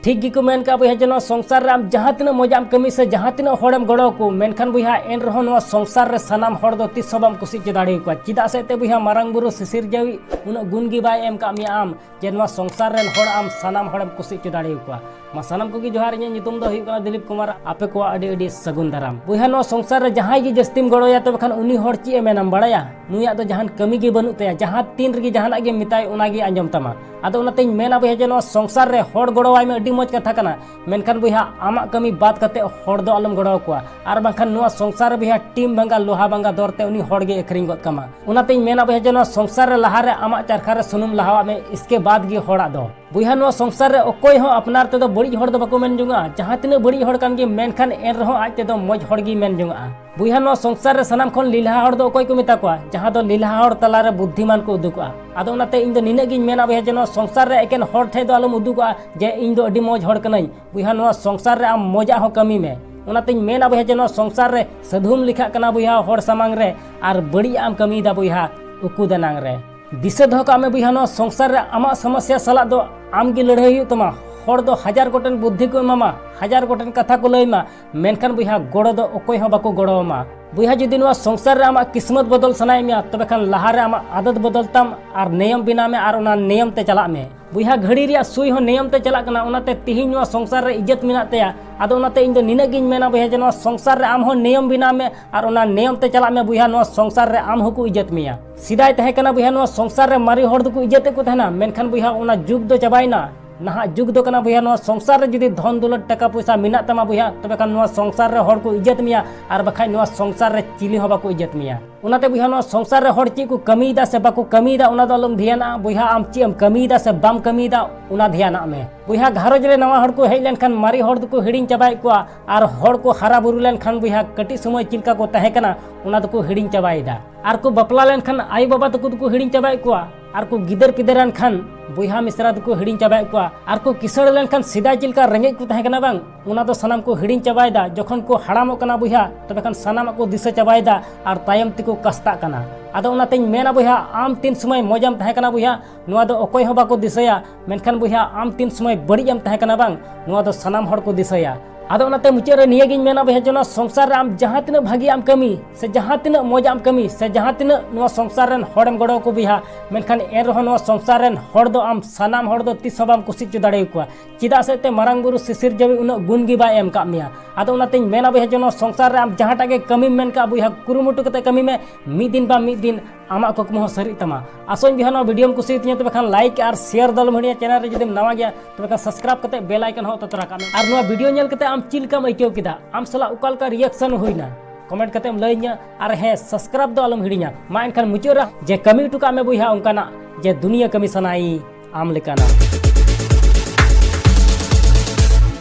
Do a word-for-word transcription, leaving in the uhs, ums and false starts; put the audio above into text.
ᱴᱷᱤᱠ ᱜᱮᱠᱚ ᱢᱮᱱ ᱠᱟᱜᱼᱟ ᱵᱚᱭᱦᱟ, ᱡᱮ ᱱᱚᱣᱟ ᱥᱚᱝᱥᱟᱨ ᱨᱮ ᱟᱢ ᱡᱟᱦᱟᱸ ᱛᱤᱱᱟᱹᱜ ᱢᱚᱡᱟᱜ ᱮᱢ ᱠᱟᱹᱢᱤ ᱥᱮ ᱡᱟᱦᱟᱸ ᱛᱤᱱᱟᱹᱜ ᱦᱚᱲᱮᱢ ᱜᱚᱲᱚ ᱟᱠᱚ, ᱢᱮᱱᱠᱷᱟᱱ ᱵᱚᱭᱦᱟ, ᱮᱱ ᱨᱮᱦᱚᱸ ᱱᱚᱣᱟ ᱥᱚᱝᱥᱟᱨ ᱨᱮ ᱥᱟᱱᱟᱢ ᱦᱚᱲ ᱫᱚ ᱛᱤᱥ ᱦᱚᱸ ᱵᱟᱢ ᱠᱩᱥᱤ ᱦᱚᱪᱚ ᱫᱟᱲᱮ ᱟᱠᱚᱣᱟ᱾ ᱪᱮᱫᱟᱜ ᱥᱮ ᱮᱱᱛᱮ ᱵᱚᱭᱦᱟ, ᱢᱟᱨᱟᱝ ᱵᱩᱨᱩ ᱥᱤᱥᱤᱨᱡᱟᱹᱣᱤᱡ ᱩᱱᱟᱹᱜ ᱜᱩᱱ ᱜᱮ ᱵᱟᱭ ᱮᱢ ᱠᱟᱜ ᱢᱮᱭᱟ ᱟᱢ, ᱡᱮ ᱱᱚᱣᱟ ᱥᱚᱝᱥᱟᱨ ᱨᱮᱱ ᱦᱚᱲ ᱟᱢ ᱥᱟᱱᱟᱢ ᱦᱚᱲᱮᱢ ᱠᱩᱥᱤ ᱦᱚᱪᱚ ᱫᱟᱲᱮ ᱟᱠᱚᱣᱟ᱾ ᱢᱟ ᱥᱟᱱᱟᱢ ᱠᱚᱜᱮ ᱡᱚᱦᱟᱨ, ᱤᱧᱟᱹᱜ ᱧᱩᱛᱩᱢ ᱫᱚ ᱦᱩᱭᱩᱜ ᱠᱟᱱᱟ ᱫᱤᱞᱤᱯ ᱠᱩᱢᱟᱨ᱾ ᱟᱯᱮ ᱠᱚᱣᱟᱜ ᱟᱹᱰᱤ ᱟᱹᱰᱤ ᱥᱟᱹᱜᱩᱱ ᱫᱟᱨᱟᱢ᱾ ᱵᱚᱭᱦᱟ, ᱱᱚᱣᱟ ᱥᱚᱝᱥᱟᱨ ᱨᱮ ᱡᱟᱦᱟᱸᱭ ᱜᱮ ᱡᱟᱹᱥᱛᱤᱢ ᱜᱚᱲᱚᱭᱟ, ᱛᱚᱵᱮ ᱠᱷᱟᱱ ᱩᱱᱤ ᱦᱚᱲ ᱪᱮᱫ ᱮ ᱢᱮᱱᱟᱢ ᱵᱟᱲᱟᱭᱟ? ᱱᱩᱭᱟᱜ ᱫᱚ ᱡᱟᱦᱟᱱ ᱠᱟᱹᱢᱤ ᱜᱮ ᱵᱟᱹᱱᱩᱜ ᱛᱟᱭᱟ, ᱡᱟᱦᱟᱸ ᱛᱤᱱ ᱨᱮᱜᱮ ᱡᱟᱦᱟᱱᱟᱜ ᱜᱮᱢ ᱢᱮᱛᱟᱭ, ᱚᱱᱟ ᱜᱮ ᱟᱸᱡᱚᱢ ᱛᱟᱢᱟ᱾ ᱟᱫᱚ ᱚᱱᱟᱛᱮᱧ ᱢᱮᱱᱟ ᱵᱚᱭᱦᱟ, ᱡᱮ ᱱᱚᱣᱟ ᱥᱚᱝᱥᱟᱨ ᱨᱮ ᱦᱚᱲ ᱜᱚᱲᱚᱣᱟᱭ ᱢᱮ, ᱟᱹᱰᱤ ᱢᱚᱡᱽ ᱠᱟᱛᱷᱟ ᱠᱟᱱᱟ, ᱢᱮᱱᱠᱷᱟᱱ ᱵᱚᱭᱦᱟ, ᱟᱢᱟᱜ ᱠᱟᱹᱢᱤ ᱵᱟᱫ ᱠᱟᱛᱮ ᱦᱚᱲ ᱫᱚ ᱟᱞᱚᱢ ᱜᱚᱲᱚ ᱟᱠᱚᱣᱟ, ᱟᱨ ᱵᱟᱝᱠᱷᱟᱱ ᱱᱚᱣᱟ ᱥᱚᱝᱥᱟᱨ ᱨᱮ ᱵᱚᱭᱦᱟ, ᱴᱤᱱ ᱵᱷᱟᱝᱜᱟ ᱞᱳᱦᱟ ᱵᱷᱟᱝᱜᱟ ᱫᱚᱨ ᱛᱮ ᱩᱱᱤ ᱦᱚᱲ ᱜᱮ ᱟᱹᱠᱷᱨᱤᱧ ᱜᱚᱫ ᱠᱟᱢᱟ᱾ ᱚᱱᱟᱛᱮᱧ ᱢᱮᱱᱟ ᱵᱚᱭᱦᱟ, ᱡᱮ ᱱᱚᱣᱟ ᱥᱚᱝᱥᱟᱨ ᱨᱮ ᱞᱟᱦᱟ ᱨᱮ ᱟᱢᱟᱜ ᱪᱟᱨᱠᱷᱟ ᱨᱮ ᱥᱩᱱᱩᱢ ᱞᱟᱦᱟᱣᱟᱜ ᱢᱮ, ᱤᱥᱠᱮ ᱵᱟᱫ ᱜᱮ ᱦᱚᱲᱟᱜ ᱫᱚ᱾ ᱵᱚᱭᱦᱟ, ᱱᱚᱣᱟ ᱥᱚᱝᱥᱟᱨ ᱨᱮ ᱚᱠᱚᱭ ᱦᱚᱸ ᱟᱯᱱᱟᱨ ᱛᱮᱫᱚ ᱵᱟᱹᱲᱤᱡ ᱦᱚᱲ ᱫᱚ ᱵᱟᱠᱚ ᱢᱮᱱ ᱡᱚᱝᱟᱜᱼᱟ᱾ ᱡᱟᱦᱟᱸ ᱛᱤᱱᱟᱹᱜ ᱵᱟᱹᱲᱤᱡ ᱦᱚᱲ ᱠᱟᱱ ᱜᱮ, ᱢᱮᱱᱠᱷᱟᱱ ᱮᱱ ᱨᱮᱦᱚᱸ ᱟᱡ ᱛᱮᱫᱚ ᱢᱚᱡᱽ ᱦᱚᱲ ᱜᱮᱭ ᱢᱮᱱ ᱡᱚᱝᱟᱜᱼᱟ᱾ ᱵᱚᱭᱦᱟ, ᱱᱚᱣᱟ ᱥᱚᱝᱥᱟᱨ ᱨᱮ ᱥᱟᱱᱟᱢ ᱠᱷᱚᱱ ᱞᱮᱞᱦᱟ ᱦᱚᱲ ᱫᱚ ᱚᱠᱚᱭ ᱠᱚ ᱢᱮᱛᱟ ᱠᱚᱣᱟ? ᱡᱟᱦᱟᱸ ᱫᱚ ᱞᱮᱞᱦᱟ ᱦᱚᱲ ᱛᱟᱞᱟᱨᱮ ᱵᱩᱫᱽᱫᱷᱤᱢᱟᱱ ᱠᱚ ᱩᱫᱩᱜᱚᱜᱼᱟ᱾ ᱟᱫᱚ ᱚᱱᱟᱛᱮ ᱤᱧ ᱫᱚ ᱱᱤᱱᱟᱹᱜ ᱜᱤᱧ ᱢᱮᱱᱟ ᱵᱚᱭᱦᱟ, ᱡᱮ ᱱᱚᱣᱟ ᱥᱚᱝᱥᱟᱨ ᱨᱮ ᱮᱠᱮᱱ ᱦᱚᱲ ᱴᱷᱮᱡ ᱫᱚ ᱟᱞᱚᱢ ᱩᱫᱩᱜᱚᱜᱼᱟ ᱡᱮ ᱤᱧ ᱫᱚ ᱟᱹᱰᱤ ᱢᱚᱡᱽ ᱦᱚᱲ ᱠᱟᱹᱱᱟᱹᱧ᱾ ᱵᱚᱭᱦᱟ, ᱱᱚᱣᱟ ᱥᱚᱝᱥᱟᱨ ᱨᱮ ᱟᱢ ᱢᱚᱡᱟᱜ ᱦᱚᱸ ᱠᱟᱹᱢᱤ ᱢᱮ᱾ ᱚᱱᱟᱛᱮᱧ ᱢᱮᱱᱟ ᱵᱚᱭᱦᱟ, ᱡᱮ ᱱᱚᱣᱟ ᱥᱚᱝᱥᱟᱨ ᱨᱮ ᱥᱟᱹᱫᱷᱩᱢ ᱞᱮᱠᱷᱟᱜ ᱠᱟᱱᱟ ᱵᱚᱭᱦᱟ ᱦᱚᱲ ᱥᱟᱢᱟᱝ ᱨᱮ, ᱟᱨ ᱵᱟᱹᱲᱤᱡᱟᱜ ᱮᱢ ᱠᱟᱹᱢᱤᱭᱮᱫᱟ ᱵᱚᱭᱦᱟ ᱩᱠᱩ ᱫᱟᱱᱟᱝ ᱨᱮ᱾ ᱫᱤᱥᱟᱹ ᱫᱚᱦᱚ ᱠᱟᱜ ᱢᱮ ᱵᱚᱭᱦᱟ, ᱱᱚᱣᱟ ᱥᱚᱝᱥᱟᱨ ᱨᱮ ᱟᱢᱟᱜ ᱥᱚᱢᱚᱥᱭᱟ ᱥᱟᱞᱟᱜ ᱫᱚ ᱟᱢ ᱜᱮ ᱞᱟᱹᱲᱦᱟᱹᱭ ᱦᱩᱭᱩᱜ ᱛᱟᱢᱟ᱾ ᱦᱚᱲ ᱫᱚ ᱦᱟᱡᱟᱨ ᱜᱚᱴᱮᱱ ᱵᱩᱫᱽᱫᱷᱤ ᱠᱚ ᱮᱢᱟᱢᱟ, ᱦᱟᱡᱟᱨ ᱜᱚᱴᱮᱱ ᱠᱟᱛᱷᱟ ᱠᱚ ᱞᱟᱹᱭ ᱟᱢᱟ, ᱢᱮᱱᱠᱷᱟᱱ ᱵᱚᱭᱦᱟ, ᱜᱚᱲᱚ ᱫᱚ ᱚᱠᱚᱭ ᱦᱚᱸ ᱵᱟᱠᱚ ᱜᱚᱲᱚ ᱟᱢᱟ᱾ ᱵᱚᱭᱦᱟ, ᱡᱩᱫᱤ ᱱᱚᱣᱟ ᱥᱚᱝᱥᱟᱨ ᱨᱮ ᱟᱢᱟᱜ ᱠᱤᱥᱢᱚᱛ ᱵᱚᱫᱚᱞ ᱥᱟᱱᱟᱭᱮᱫ ᱢᱮᱭᱟ, ᱛᱚᱵᱮ ᱠᱷᱟᱱ ᱞᱟᱦᱟ ᱨᱮ ᱟᱢᱟᱜ ᱟᱫᱚᱛ ᱵᱚᱫᱚᱞ ᱛᱟᱢ ᱟᱨ ᱱᱤᱭᱚᱢ ᱵᱮᱱᱟᱣ ᱢᱮ ᱟᱨ ᱚᱱᱟ ᱱᱤᱭᱚᱢ ᱛᱮ ᱪᱟᱞᱟᱜ ᱢᱮ᱾ ᱵᱚᱭᱦᱟ, ᱜᱷᱟᱹᱲᱤ ᱨᱮᱭᱟᱜ ᱥᱩᱭ ᱦᱚᱸ ᱱᱤᱭᱚᱢ ᱛᱮ ᱪᱟᱞᱟᱜ ᱠᱟᱱᱟ, ᱚᱱᱟᱛᱮ ᱛᱤᱦᱤᱧ ᱱᱚᱣᱟ ᱥᱚᱝᱥᱟᱨ ᱨᱮ ᱤᱡᱽᱡᱚᱛ ᱢᱮᱱᱟᱜ ᱛᱟᱭᱟ᱾ ᱟᱫᱚ ᱚᱱᱟᱛᱮ ᱤᱧ ᱫᱚ ᱱᱤᱱᱟᱹᱜ ᱜᱤᱧ ᱢᱮᱱᱟ ᱵᱚᱭᱦᱟ, ᱡᱮ ᱱᱚᱣᱟ ᱥᱚᱝᱥᱟᱨ ᱨᱮ ᱟᱢ ᱦᱚᱸ ᱱᱤᱭᱚᱢ ᱵᱮᱱᱟᱣ ᱢᱮ ᱟᱨ ᱚᱱᱟ ᱱᱤᱭᱚᱢ ᱛᱮ ᱪᱟᱞᱟᱜ ᱢᱮ ᱵᱚᱭᱦᱟ, ᱱᱚᱣᱟ ᱥᱚᱝᱥᱟᱨ ᱨᱮ ᱟᱢ ᱦᱚᱸᱠᱚ ᱤᱡᱽᱡᱚᱛ ᱢᱮᱭᱟ᱾ ᱥᱮᱫᱟᱭ ᱛᱟᱦᱮᱸ ᱠᱟᱱᱟ ᱵᱚᱭᱦᱟ, ᱱᱚᱣᱟ ᱥᱚᱝᱥᱟᱨ ᱨᱮ ᱢᱟᱨᱮ ᱦᱚᱲ ᱫᱚᱠᱚ ᱤᱡᱽᱡᱚᱛᱮᱫ ᱠᱚ ᱛᱟᱦᱮᱱᱟ, ᱢᱮᱱᱠᱷᱟᱱ ᱵᱚᱭᱦᱟ, ᱚᱱᱟ ᱡᱩᱜᱽ ᱫᱚ ᱪᱟᱵᱟᱭᱮᱱᱟ᱾ ᱱᱟᱦᱟᱜ ᱡᱩᱜᱽ ᱫᱚ ᱠᱟᱱᱟ ᱵᱚᱭᱦᱟ, ᱱᱚᱣᱟ ᱥᱚᱝᱥᱟᱨ ᱨᱮ ᱡᱩᱫᱤ ᱫᱷᱚᱱ ᱫᱚᱞᱚᱛ ᱴᱟᱠᱟ ᱯᱚᱭᱥᱟ ᱢᱮᱱᱟᱜ ᱛᱟᱢᱟ ᱵᱚᱭᱦᱟ, ᱛᱚᱵᱮ ᱠᱷᱟᱱ ᱱᱚᱣᱟ ᱥᱚᱝᱥᱟᱨ ᱨᱮ ᱦᱚᱲ ᱠᱚ ᱤᱡᱽᱡᱚᱛ ᱢᱮᱭᱟ, ᱟᱨ ᱵᱟᱠᱷᱟᱡ ᱱᱚᱣᱟ ᱥᱚᱝᱥᱟᱨ ᱨᱮ ᱪᱤᱞᱤ ᱦᱚᱸ ᱵᱟᱠᱚ ᱤᱡᱽᱡᱚᱛ ᱢᱮᱭᱟ᱾ ᱚᱱᱟᱛᱮ ᱵᱚᱭᱦᱟ, ᱱᱚᱣᱟ ᱥᱚᱝᱥᱟᱨ ᱨᱮ ᱦᱚᱲ ᱪᱮᱫ ᱠᱚ ᱠᱟᱹᱢᱤᱭᱮᱫᱟ ᱥᱮ ᱵᱟᱠᱚ ᱠᱟᱹᱢᱤᱭᱮᱫᱟ, ᱚᱱᱟ ᱫᱚ ᱟᱞᱚᱢ ᱫᱷᱮᱭᱟᱱᱟᱜᱼᱟ᱾ ᱵᱚᱭᱦᱟ, ᱟᱢ ᱪᱮᱫ ᱮᱢ ᱠᱟᱹᱢᱤᱭᱮᱫᱟ ᱥᱮ ᱵᱟᱢ ᱠᱟᱹᱢᱤᱭᱮᱫᱟ, ᱚᱱᱟ ᱫᱷᱮᱭᱟᱱᱟᱜ ᱢᱮ᱾ ᱵᱚᱭᱦᱟ, ᱜᱷᱟᱨᱚᱸᱡᱽ ᱨᱮ ᱱᱟᱣᱟ ᱦᱚᱲ ᱠᱚ ᱦᱮᱡ ᱞᱮᱱᱠᱷᱟᱱ ᱢᱟᱨᱮ ᱦᱚᱲ ᱫᱚᱠᱚ ᱦᱤᱲᱤᱧ ᱪᱟᱵᱟᱭᱮᱫ ᱠᱚᱣᱟ, ᱟᱨ ᱦᱚᱲ ᱠᱚ ᱦᱟᱨᱟ ᱵᱩᱨᱩ ᱞᱮᱱᱠᱷᱟᱱ ᱵᱚᱭᱦᱟ, ᱠᱟᱹᱴᱤᱡ ᱥᱚᱢᱚᱭ ᱪᱮᱫ ᱞᱮᱠᱟ ᱠᱚ ᱛᱟᱦᱮᱸ ᱠᱟᱱᱟ, ᱚᱱᱟ ᱫᱚᱠᱚ ᱦᱤᱲᱤᱧ ᱪᱟᱵᱟᱭᱮᱫᱟ᱾ ᱟᱨ ᱠᱚ ᱵᱟᱯᱞᱟ ᱞᱮᱱᱠᱷᱟᱱ ᱟᱭᱳ ᱵᱟᱵᱟ ᱛᱟᱠᱚ ᱫᱚᱠᱚ ᱦᱤᱲᱤᱧ ᱪᱟᱵᱟᱭᱮᱫ ᱠᱚᱣᱟ, ᱟᱨ ᱠᱚ ᱜᱤᱫᱟᱹᱨ ᱯᱤᱫᱟᱹᱨᱟᱱ ᱠᱷᱟᱱ ᱵᱚᱭᱦᱟ ᱢᱤᱥᱨᱟ ᱫᱚᱠᱚ ᱦᱤᱲᱤᱧ ᱪᱟᱵᱟᱭᱮᱫ ᱠᱚᱣᱟ᱾ ᱟᱨ ᱠᱚ ᱠᱤᱥᱟᱹᱬ ᱞᱮᱱᱠᱷᱟᱱ ᱥᱮᱫᱟᱭ ᱪᱮᱫ ᱞᱮᱠᱟ ᱨᱮᱸᱜᱮᱡ ᱠᱚ ᱛᱟᱦᱮᱸ ᱠᱟᱱᱟ ᱵᱟᱝ, ᱚᱱᱟ ᱫᱚ ᱥᱟᱱᱟᱢ ᱠᱚ ᱦᱤᱲᱤᱧ ᱪᱟᱵᱟᱭᱮᱫᱟ᱾ ᱡᱚᱠᱷᱚᱱ ᱠᱚ ᱦᱟᱲᱟᱢᱚᱜ ᱠᱟᱱᱟ ᱵᱚᱭᱦᱟ, ᱛᱚᱵᱮ ᱠᱷᱟᱱ ᱥᱟᱱᱟᱢᱟᱜ ᱠᱚ ᱫᱤᱥᱟᱹ ᱪᱟᱵᱟᱭᱮᱫᱟ ᱟᱨ ᱛᱟᱭᱚᱢ ᱛᱮᱠᱚ ᱠᱟᱥᱛᱟᱜ ᱠᱟᱱᱟ᱾ ᱟᱫᱚ ᱚᱱᱟᱛᱮᱧ ᱢᱮᱱᱟ ᱵᱚᱭᱦᱟ, ᱟᱢ ᱛᱤᱱ ᱥᱚᱢᱚᱭ ᱢᱚᱡᱟᱢ ᱛᱟᱦᱮᱸ ᱠᱟᱱᱟ ᱵᱚᱭᱦᱟ, ᱱᱚᱣᱟ ᱫᱚ ᱚᱠᱚᱭ ᱦᱚᱸ ᱵᱟᱠᱚ ᱫᱤᱥᱟᱹᱭᱟ᱾ ᱢᱮᱱᱠᱷᱟᱱ ᱵᱚᱭᱦᱟ, ᱟᱢ ᱛᱤᱱ ᱥᱚᱢᱚᱭ ᱵᱟᱹᱲᱤᱡ ᱮᱢ ᱛᱟᱦᱮᱸ ᱠᱟᱱᱟ ᱵᱟᱝ, ᱱᱚᱣᱟ ᱫᱚ ᱥᱟᱱᱟᱢ ᱦᱚᱲ ᱠᱚ ᱫᱤᱥᱟᱹᱭᱟ᱾ ᱟᱫᱚ ᱚᱱᱟᱛᱮ ᱢᱩᱪᱟᱹᱫ ᱨᱮ ᱱᱤᱭᱟᱹᱜᱤᱧ ᱢᱮᱱᱟ ᱵᱚᱭᱦᱟ, ᱡᱮ ᱱᱚᱣᱟ ᱥᱚᱝᱥᱟᱨ ᱨᱮ ᱟᱢ ᱡᱟᱦᱟᱸ ᱛᱤᱱᱟᱹᱜ ᱵᱷᱟᱹᱜᱤᱭᱟᱜ ᱮᱢ ᱠᱟᱹᱢᱤ, ᱥᱮ ᱡᱟᱦᱟᱸ ᱛᱤᱱᱟᱹᱜ ᱢᱚᱡᱟᱜ ᱮᱢ ᱠᱟᱹᱢᱤ, ᱥᱮ ᱡᱟᱦᱟᱸ ᱛᱤᱱᱟᱹᱜ ᱱᱚᱣᱟ ᱥᱚᱝᱥᱟᱨ ᱨᱮᱱ ᱦᱚᱲᱮᱢ ᱜᱚᱲᱚ ᱟᱠᱚ ᱵᱚᱭᱦᱟ, ᱢᱮᱱᱠᱷᱟᱱ ᱮᱱ ᱨᱮᱦᱚᱸ ᱱᱚᱣᱟ ᱥᱚᱝᱥᱟᱨ ᱨᱮᱱ ᱦᱚᱲ ᱫᱚ ᱟᱢ ᱥᱟᱱᱟᱢ ᱦᱚᱲ ᱫᱚ ᱛᱤᱥ ᱦᱚᱸ ᱵᱟᱢ ᱠᱩᱥᱤ ᱦᱚᱪᱚ ᱫᱟᱲᱮ ᱟᱠᱚᱣᱟ᱾ ᱪᱮᱫᱟᱜ ᱥᱮ ᱛᱮ ᱢᱟᱨᱟᱝ ᱵᱩᱨᱩ ᱥᱤᱥᱤᱨ ᱡᱟᱹᱣᱤ ᱩᱱᱟᱹᱜ ᱜᱩᱱ ᱜᱮ ᱵᱟᱭ ᱮᱢ ᱠᱟᱜ ᱢᱮᱭᱟ᱾ ᱟᱫᱚ ᱚᱱᱟᱛᱮᱧ ᱢᱮᱱᱟ ᱵᱚᱭᱦᱟ, ᱡᱮ ᱱᱚᱣᱟ ᱥᱚᱝᱥᱟᱨ ᱨᱮ ᱟᱢ ᱡᱟᱦᱟᱸᱴᱟᱜ ᱜᱮ ᱠᱟᱹᱢᱤᱢ ᱢᱮᱱ ᱠᱟᱜ ᱵᱚᱭᱦᱟ, ᱠᱩᱨᱩᱢᱩᱴᱩ ᱠᱟᱛᱮ ᱠᱟᱹᱢᱤ ᱢᱮ, ᱢᱤᱫ ᱫᱤᱱ ᱵᱟ ᱢᱤᱫ ᱫᱤᱱ ᱟᱢᱟᱜ ᱠᱩᱠᱢᱩ ᱦᱚᱸ ᱥᱟᱹᱨᱤᱜ ᱛᱟᱢᱟ᱾ ᱟᱥᱚᱧ ᱵᱚᱭᱦᱟ, ᱱᱚᱣᱟ ᱵᱷᱤᱰᱤᱭᱳᱢ ᱠᱩᱥᱤᱭᱟᱛᱤᱧᱟ, ᱛᱚᱵᱮ ᱠᱷᱟᱱ ᱞᱟᱭᱤᱠ ᱟᱨ ᱥᱮᱭᱟᱨ ᱫᱚ ᱟᱞᱚᱢ ᱦᱤᱲᱤᱧᱟ᱾ ᱪᱮᱱᱮᱞ ᱨᱮ ᱡᱩᱫᱤᱢ ᱱᱟᱣᱟ ᱜᱮᱭᱟ, ᱛᱚᱵᱮ ᱠᱷᱟᱱ ᱥᱟᱵᱥᱠᱨᱟᱭᱤᱵ ᱠᱟᱛᱮ ᱵᱮᱞ ᱟᱭᱠᱚᱱ ᱦᱚᱸ ᱚᱛᱚ ᱛᱚᱨᱟ ᱠᱟᱜ ᱢᱮ᱾ ᱟᱨ ᱱᱚᱣᱟ ᱵᱷᱤᱰᱤᱭᱳ ᱧᱮᱞ ᱠᱟᱛᱮ ᱟᱢ ᱪᱮᱫ ᱞᱮᱠᱟᱢ ᱟᱹᱭᱠᱟᱹᱣ ᱠᱮᱫᱟ, ᱟᱢ ᱥᱟᱞᱟᱜ ᱚᱠᱟ ᱞᱮᱠᱟ ᱨᱤᱭᱮᱠᱥᱚᱱ ᱦᱩᱭᱱᱟ, ᱠᱚᱢᱮᱱᱴ ᱠᱟᱛᱮ ᱮᱢ ᱞᱟᱹᱭᱟᱹᱧᱟ᱾ ᱟᱨ ᱦᱮᱸ, ᱥᱟᱵᱥᱠᱨᱟᱭᱤᱵ ᱫᱚ ᱟᱞᱚᱢ ᱦᱤᱲᱤᱧᱟ᱾ ᱢᱟ ᱮᱱᱠᱷᱟᱱ ᱢᱩᱪᱟᱹᱫ ᱨᱮ ᱡᱮ ᱠᱟᱹᱢᱤ ᱦᱚᱴᱚ ᱠᱟᱜ ᱢᱮ ᱵᱚᱭᱦᱟ ᱚᱱᱠᱟᱱᱟᱜ, ᱡᱮ ᱫᱩᱱᱤᱭᱟᱹ ᱠᱟᱹᱢᱤ ᱥᱟᱱᱟᱭ ᱟᱢ ᱞᱮᱠᱟᱱᱟᱜ᱾